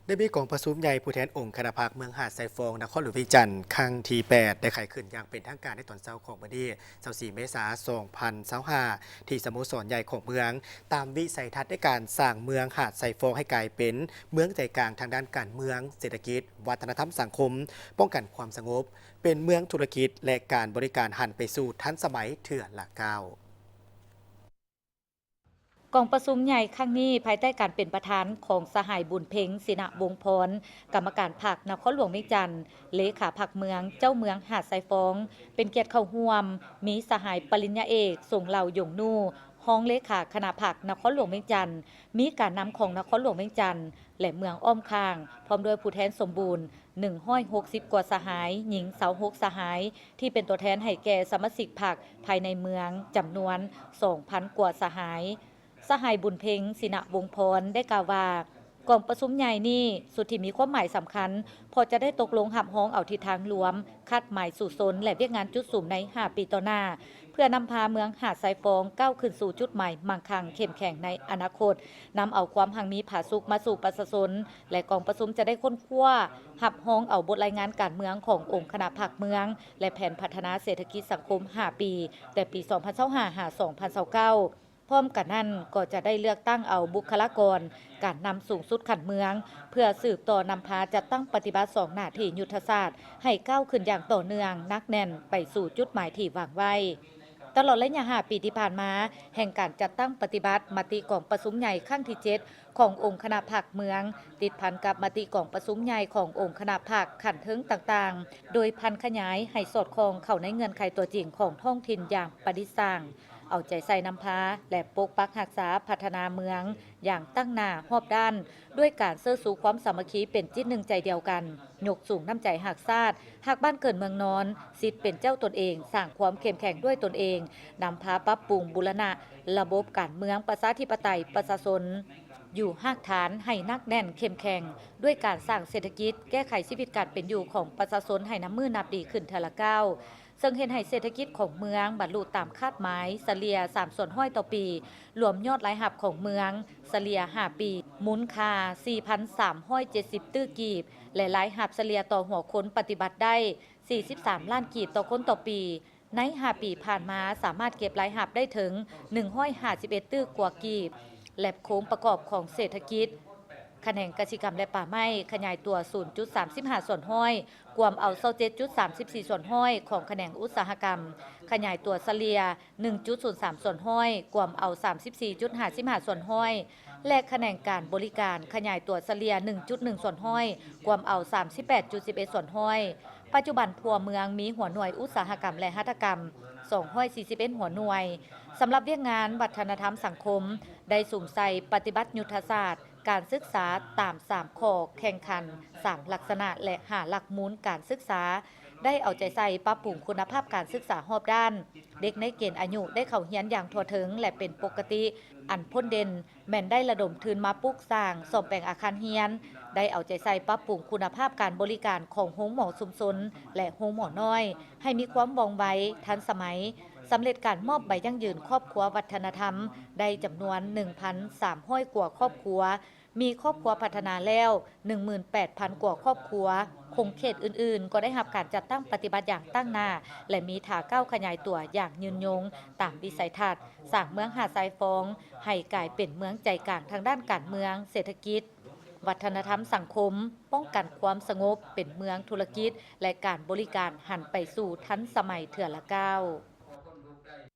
ໄດ້ມີກອງປະຊຸມໃຫຍ່ຜູ້ແທນອົງຄະນະພັກເມືອງຫາດຊາຍຟອງ ນະຄອນຫຼວງວຽງຈັນ ຄັ້ງທີແປດ ໄດ້ໄຂຂຶ້ນຢ່າງເປັນທາງການໃນຕອນເຊົ້າຂອງມື້ນີ້ ຊາວສີ່ເມສາ ສອງພັນຊາວຫ້າ ທີ່ສະໂມສອນໃຫຍ່ຂອງເມືອງ ຕາມວິໄສທັດໃນການສ້າງເມືອງຫາດຊາຍຟອງໃຫ້ກາຍເປັນເມືອງໃຈກາງທາງດ້ານການເມືອງ, ເສດຖະກິດ, ວັດທະນະທຳສັງຄົມ, ປ້ອງກັນຄວາມສະຫງົບ, ເປັນເມືອງທຸລະກິດ ແລະ ການບໍລິການຫັນໄປສູ່ທັນສະໄໝເທື່ອລະກ້າວ. ກອງປະຊຸມໃຫຍ່ຄັ້ງນີ້ ພາຍໃຕ້ການເປັນປະທານຂອງສະຫາຍ ບຸນເພັງ ສິນະວົງພອນ ກຳມະການພັກນະຄອນຫຼວງວຽງຈັນ, ເລຂາພັກເມືອງ, ເຈົ້າເມືອງຫາດຊາຍຟອງ ເປັນກຽດເຂົ້າຮ່ວມ, ມີສະຫາຍປະລິນຍາເອກ ສົງເລົາ ຢົງນູ ຮອງເລຂາຄະນະພັກນະຄອນຫຼວງວຽງຈັນ, ມີການນຳຂອງນະຄອນຫຼວງວຽງຈັນ ແລະ ເມືອງອ້ອມຂ້າງ, ພ້ອມດ້ວຍຜູ້ແທນສົມບູນ ໜຶ່ງຮ້ອຍຫົກສິບກວ່າສະຫາຍ, ຍິງຊາວຫົກສະຫາຍ ທີ່ເປັນຕົວແທນໃຫ້ແກ່ສະມາຊິກພັກພາຍໃນເມືອງ ຈຳນວນສອງພັນກວ່າສະຫາຍ. ສະຫາຍ ບຸນເພັງ ສິນະວົງພອນ ໄດ້ກ່າວວ່າ ກອງປະຊຸມໃຫຍ່ນີ້ ສຸດທີ່ມີຄວາມໝາຍສຳຄັນ ເພາະຈະໄດ້ຕົກລົງຮັບຮອງເອົາທິດທາງລວມ, ຄາດໝາຍສູ້ຊົນ ແລະ ວຽກງານຈຸດສຸມໃນຫ້າປີຕໍ່ໜ້າ ເພື່ອນຳພາເມືອງຫາດຊາຍຟອງກ້າວຂຶ້ນສູ່ຈຸດໝາຍມັ່ງຄັ່ງເຂັ້ມແຂງໃນອະນາຄົດ, ນຳເອົາຄວາມຮັ່ງມີຜາສຸກມາສູ່ປະຊາຊົນ ແລະ ກອງປະຊຸມຈະໄດ້ຄົ້ນຄວ້າ ຮັບຮອງເອົາບົດລາຍງານການເມືອງຂອງອົງຄະນະພັກເມືອງ ແລະ ແຜນພັດທະນາເສດຖະກິດສັງຄົມຫ້າປີ ແຕ່ປີສອງພັນຊາວຫ້າ ຫາ ສອງພັນຊາວເກົ້າ. ພ້ອມກັນນັ້ນກໍຈະໄດ້ເລືອກຕັ້ງເອົາບຸກຄະລາກອນການນຳສູງສຸດຂັ້ນເມືອງ ເພື່ອສືບຕໍ່ນຳພາຈັດຕັ້ງປະຕິບັດສອງໜ້າທີ່ຍຸດທະສາດ ໃຫ້ກ້າວຂຶ້ນຢ່າງຕໍ່ເນື່ອງ, ໜັກແໜ້ນໄປສູ່ຈຸດໝາຍທີ່ວາງໄວ້. ຕະຫຼອດໄລຍະຫ້າປີທີ່ຜ່ານມາ ແຫ່ງການຈັດຕັ້ງປະຕິບັດມະຕິກອງປະຊຸມໃຫຍ່ຄັ້ງທີເຈັດ ຂອງອົງຄະນະພັກເມືອງ, ຕິດພັນກັບມະຕິກອງປະຊຸມໃຫຍ່ຂອງອົງຄະນະພັກຂັ້ນເທິງຕ່າງໆ, ໂດຍຜັນຂະຫຍາຍໃຫ້ສອດຄ່ອງເຂົ້າໃນເງື່ອນໄຂຕົວຈິງຂອງທ້ອງຖິ່ນຢ່າງປະດິດສ້າງ, ເອົາໃຈໃສ່ນຳພາ ແລະ ປົກປັກຮັກສາພັດທະນາເມືອງຢ່າງຕັ້ງໜ້າຮອບດ້ານ, ດ້ວຍການເຊີດຊູຄວາມສາມັກຄີເປັນຈິດໜຶ່ງໃຈດຽວກັນ, ຍົກສູງນ້ຳໃຈຮັກຊາດ, ຮັກບ້ານເກີດເມືອງນອນ, ສິດເປັນເຈົ້າຕົນເອງ, ສ້າງຄວາມເຂັ້ມແຂງດ້ວຍຕົນເອງ, ນຳພາປັບປຸງບູລະນະລະບົບການເມືອງປະຊາທິປະໄຕປະຊາຊົນ ຢູ່ຮາກຖານໃຫ້ໜັກແໜ້ນເຂັ້ມແຂງ ດ້ວຍການສ້າງເສດຖະກິດ, ແກ້ໄຂຊີວິດການເປັນຢູ່ຂອງປະຊາຊົນໃຫ້ນັບມື້ນັບດີຂຶ້ນເທື່ອລະກ້າວ, ເຊິ່ງເຮັດໃຫ້ເສດຖະກິດຂອງເມືອງບັນລຸຕາມຄາດໝາຍສະເລ່ຍສາມສ່ວນຮ້ອຍຕໍ່ປີ, ລວມຍອດລາຍຮັບຂອງເມືອງສະເລ່ຍຫ້າປີ ມູນຄ່າສີ່ພັນສາມຮ້ອຍເຈັດສິບຕື້ກີບ ແລະ ລາຍຮັບສະເລ່ຍຕໍ່ຫົວຄົນປະຕິບັດໄດ້ສີ່ສິບສາມລ້ານກີບຕໍ່ຄົນຕໍ່ປີ. ໃນຫ້າປີຜ່ານມາ ສາມາດເກັບລາຍຮັບໄດ້ເຖິງໜຶ່ງຮ້ອຍຫ້າສິບເອັດຕື້ກວ່າກີບ ແລະ ໂຄງປະກອບຂອງເສດຖະກິດ ຂະແໜງກະສິກຳ ແລະ ປ່າໄມ້ ຂະຫຍາຍຕົວສູນຈຸດສາມສິບຫ້າສ່ວນຮ້ອຍ ກວມເອົາຊາວເຈັດຈຸດສາມສິບສີ່ສ່ວນຮ້ອຍຂອງຂະແໜງອຸດສາຫະກຳ, ຂະຫຍາຍຕົວສະເລ່ຍໜຶ່ງຈຸດສູນສາມສ່ວນຮ້ອຍ ກວມເອົາສາມສິບສີ່ຈຸດຫ້າສິບຫ້າສ່ວນຮ້ອຍ ແລະ ຂະແໜງການບໍລິການ ຂະຫຍາຍຕົວສະເລ່ຍໜຶ່ງຈຸດໜຶ່ງສ່ວນຮ້ອຍ ກວມເອົາສາມສິບແປດຈຸດສິບເອັດສ່ວນຮ້ອຍ. ປັດຈຸບັນທົ່ວເມືອງມີຫົວໜ່ວຍອຸດສາຫະກຳ ແລະ ຫັດຖະກຳສອງຮ້ອຍສີ່ສິບເອັດຫົວໜ່ວຍ. ສຳລັບວຽກງານວັດທະນະທຳສັງຄົມ ໄດ້ສຸມໃສ່ປະຕິບັດຍຸດທະສາດການສຶກສາຕາມສາມຂໍ້ແຂ່ງຂັນ, ສາມລັກສະນະ ແລະ ຫ້າຫຼັກມູນການສຶກສາ, ໄດ້ເອົາໃຈໃສ່ປັບປຸງຄຸນນະພາບການສຶກສາຮອບດ້ານ, ເດັກໃນເກນອາຍຸໄດ້ເຂົ້າຮຽນຢ່າງທົ່ວເຖິງ ແລະ ເປັນປົກກະຕິ. ອັນພົ້ນເດັ່ນ ແມ່ນໄດ້ລະດົມທຶນມາປຸກສ້າງ, ສ້ອມແປງອາຄານຮຽນ, ໄດ້ເອົາໃຈໃສ່ປັບປຸງຄຸນນະພາບການບໍລິການຂອງໂຮງໝໍຊຸມຊົນ ແລະ ໂຮງໝໍນ້ອຍ ໃຫ້ມີຄວາມວ່ອງໄວ, ທັນສະໄໝ, ສຳເລັດການມອບໃບຢັ້ງຢືນຄອບຄົວວັດທະນະທຳ ໄດ້ຈຳນວນໜຶ່ງພັນສາມຮ້ອຍກວ່າຄອບຄົວ, ມີຄອບຄົວພັດທະນາແລ້ວໜຶ່ງໝື່ນແປດພັນກວ່າຄອບຄົວ. ຂົງເຂດອື່ນໆ ກໍໄດ້ຮັບການຈັດຕັ້ງປະຕິບັດຢ່າງຕັ້ງໜ້າ ແລະ ມີທ່າກ້າວຂະຫຍາຍຕົວຢ່າງຍືນຍົງ ຕາມວິໄສທັດ ສ້າງເມືອງຫາດຊາຍຟອງໃຫ້ກາຍເປັນເມືອງໃຈກາງທາງດ້ານການເມືອງ, ເສດຖະກິດ, ວັດທະນະທຳສັງຄົມ, ປ້ອງກັນຄວາມສະຫງົບ, ເປັນເມືອງທຸລະກິດ ແລະ ການບໍລິການຫັນໄປສູ່ທັນສະໄໝເທື່ອລະກ້າວ.